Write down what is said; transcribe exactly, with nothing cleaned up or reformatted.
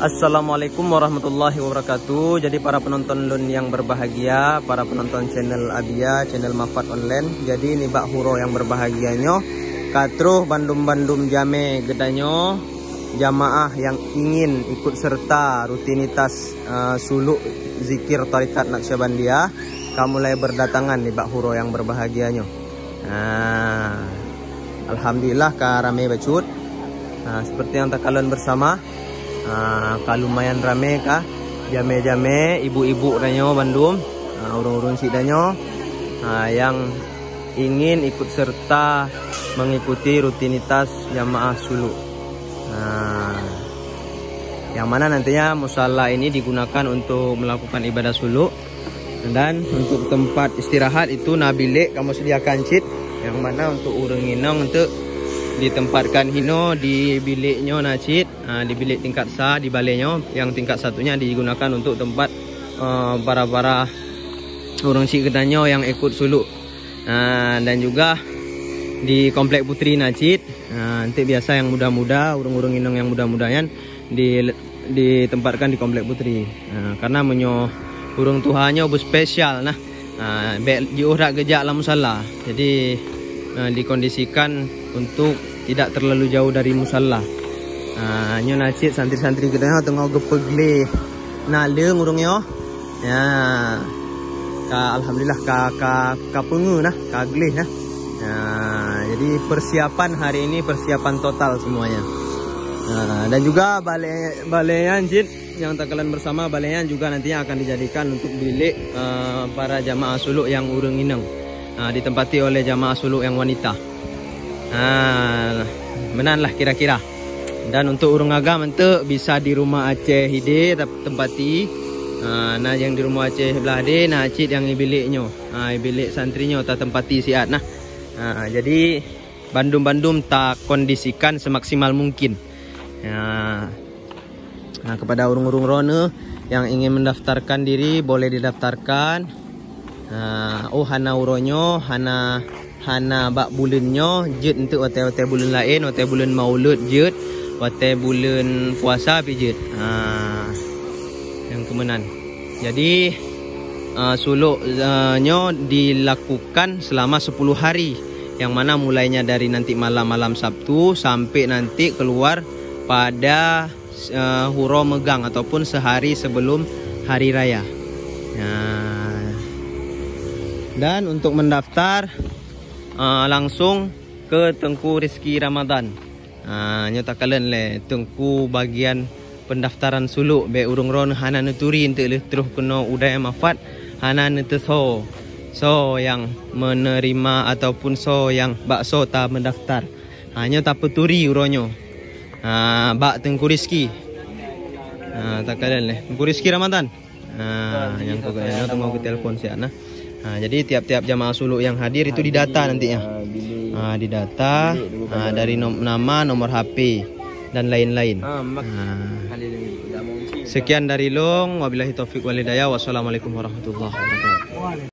Assalamualaikum warahmatullahi wabarakatuh. Jadi para penonton lôn yang berbahagia, para penonton channel Abia, channel Mafat Online. Jadi nibak huro yang berbahagia nyoe, ka troh bandum-bandum jamé geutanyoe jamaah yang ingin ikut serta rutinitas, eh, suluk zikir tarekat Naqsyabandiyah ka mulai berdatangan nibak huro yang berbahagia nyoe. Nah, alhamdulillah ka ramé bacut. Nah, seperti yang takalon bersama, nah, ka lumayan ramé ka. Jamé-jamé, ibu-ibu tanyoe bandum, nah, ureuëng-ureuëng syiek tanyoe, nah, yang ingin ikut serta mengikuti rutinitas jamaah suluk. Nah, yang mana nantinya musala ini digunakan untuk melakukan ibadah suluk. Dan untuk tempat istirahat itu na bilék kamoe sediakan cit, yang mana untuk ureuëng inong untuk ditempatkan hino di bilék nyoe na cit, ha, di bilék tingkat sa di balée nyoe, yang tingkat satunya digunakan untuk tempat, eh, para-para ureuëng syiek geutanyoe yang ikut suluk. Ha, dan juga di komplek putri na cit. Ha, nanti biasa yang muda-muda, ureuëng-ureuëng inong yang muda-muda nyan di ditempatkan di Komplek Putri. Ha, karena meunyoe ureuëng tuha nyoe beuspesial nah. Ha, bék jiôh that geujak lam musala. Jadi, ha, dikondisikan untuk tidak terlalu jauh dari musala. Ha, nyoe na cit santri-santri geutanyoe teungoh geupeugleh naleueng ureuëng nyoe. Ya. Ka alhamdulillah ka ka ka peungeuh nah, ka gleh nah. Ya, jadi persiapan hari ini persiapan total semuanya. Ha, dan juga balée balée nyan cit yang takalon bersama, balée nyan juga nantinya akan dijadikan untuk bilék, eh, para jamaah suluk yang ureuëng inong, eh, ditempati oleh jamaah suluk yang wanita. Ha, meunan lah kira-kira. Dan untuk ureuëng agam enteuk bisa di Rumah Aceh hidé tap-, tempati. Ha, na nyang di Rumah Aceh blah deh, na cit nyang di bilék nyoe. Ha, bilék santri nyoe tatempati siat nah. Ha, jadi bandum-bandum takondisikan semaksimal mungkin. Ya. Nah, kepada ureuëng-ureuëng droeneuh yang ingin mendaftarkan diri, boleh didaftarkan. Nah, oh, hana uroe nyoe, hana, hana bak buleuen nyoe, jeuet enteuk watée-watée buleuen laén, watée buleuen Maulud jeuet, watée buleuen puasa pih jeuet. Nah, nyang keumeunan. Jadi, ah, suluk, ah, nyoe dilakukan selama sepuluh hari, yang mana mulainya dari nanti malam, malam Sabtu sampai nanti keluar pada, eh, huro meugang ataupun sehari sebelum hari raya. Nah, dan untuk mendaftar, eh, langsung ke Teungku Rizky Ramadan. Ha, nyoe takalon lé Teungku bagian pendaftaran suluk, bék ureuëng droeneuh hana neuturi enteuk lheueh troh keunoe u Dayah Mafat, hana neuteusoe soe nyang menerima ataupun soe nyang bak soe ta meudaftar. Ha, nyoe tapeuturi uroe nyoe. Ha, bak Teungku Rizky. Ha, takalon lé Teungku Rizky Ramadan. Ha, nyang pokok nyan teungoh geutelepon siat nah. Ha, jadi tiap-tiap jamaah suluk yang hadir itu didata nantinya. Ha, didata, ha, dari nom-, nama, nomor H P dan lain-lain. Ha. Sekian dari lôn, wabillahi taufik wal hidayah. Wassalamualaikum warahmatullahi wabarakatuh.